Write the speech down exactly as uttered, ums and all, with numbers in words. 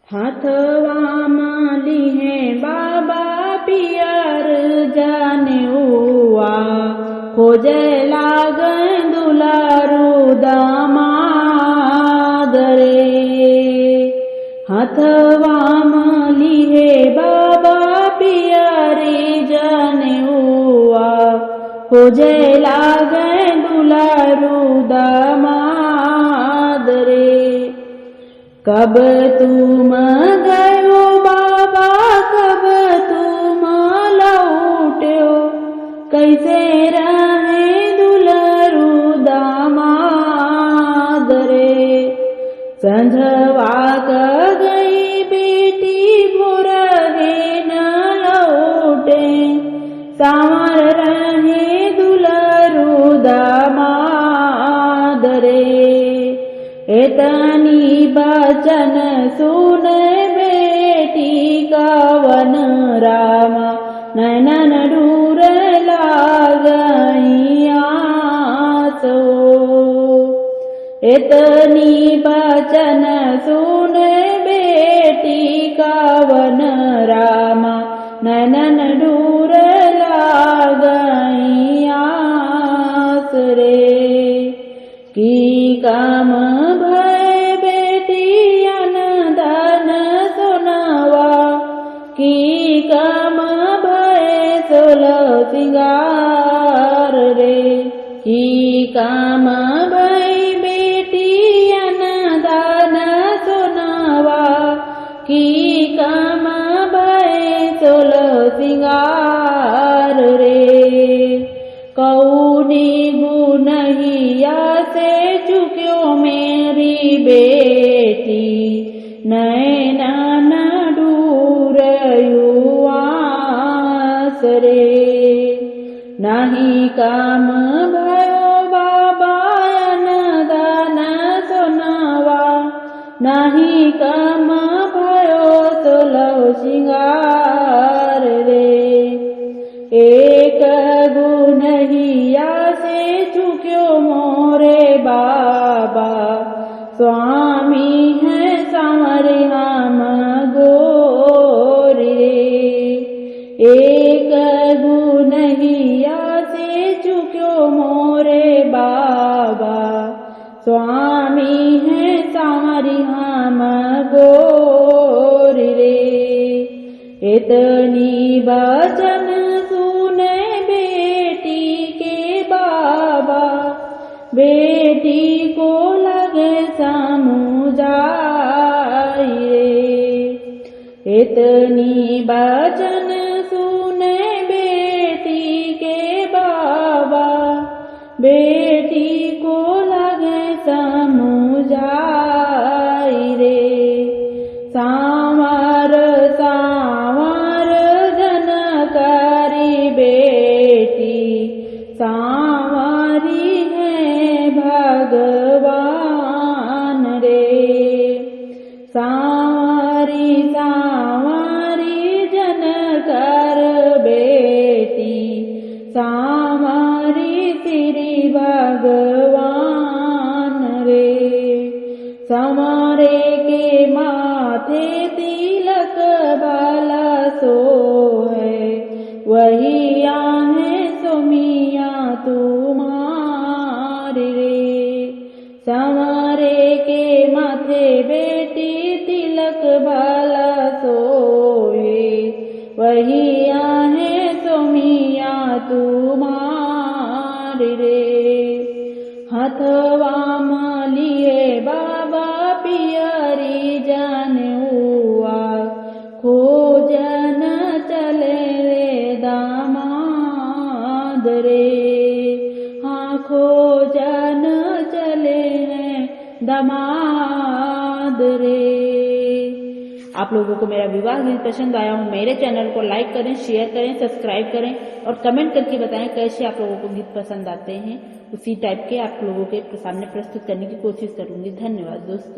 हथवा म लिहे बाबा पियर जनेउआ, खोजे लागें दुलारू दामाद रे। हथवा म लिहे बाबा पियरी जनेउआ, खोजे लागें दुलारू दामाद रे। कब तुम गयो बाबा, कब तुम लौट्यो, कैसे रहे दुलारू दामाद रे। संझवा क गई बेटी भोरहे न लौटे, सांवर रहे दुलारू दामाद रे। एतनी बचन सुन बेटी कवन रामा, नैनन ढूर लागई आसो। एतनी बचन सुन बेटी कवन रामा, नैनन ढूर लागई आस रे। की काम भय बेटी अन धन सोनवा, की काम भय सोलह सिंगार रे। की काम भय बेटी अन धन सोनवा, की काम भय सोलह सिंगार रे। कौनी गुनहिया से चुक्यो मेरी बेटी, नैनन ढूरयु आस रे। नाही काम भयो बाबा अन धन सोनवा, नाही काम भयो सोलह सिंगार रे। एक गुनहिया से चुक्यो मोरे बाबा, स्वामी है सांवरी हम गोरी रे। एक गुनहिया से चुक्यो मोरे बाबा, स्वामी है सांवरी हम गोरी रे। एतनी बचन सुने बेटी के बाबा, बेटी को लगे समुझाई रे। एतनी बचन सुने बेटी के बाबा, बेटी को लगे समुझाई रे। सांवर सांवर जन करी बेटी, सांवरी है भगवान रे। सांवरी सांवरी जन कर बेटी, सांवरी श्री भगवान रे। सांवरे के माथे तिलक बाला सोहे, वही आहे सोमिया तुम्हारी रे। सांवरे के माथे बेटी तिलक बाला सोहे, वही आहे सोमिया तुम्हारी रे। हथवा म लिए बाबा पियरी जनेउआ, खोजन चले रे दामाद रे। हाँ, खोजन चले हैं दामाद रे। आप लोगों को मेरा विवाह गीत पसंद आया हो, मेरे चैनल को लाइक करें, शेयर करें, सब्सक्राइब करें और कमेंट करके बताएं कैसे आप लोगों को गीत पसंद आते हैं। उसी टाइप के आप लोगों के सामने प्रस्तुत करने की कोशिश करूंगी। धन्यवाद दोस्तों।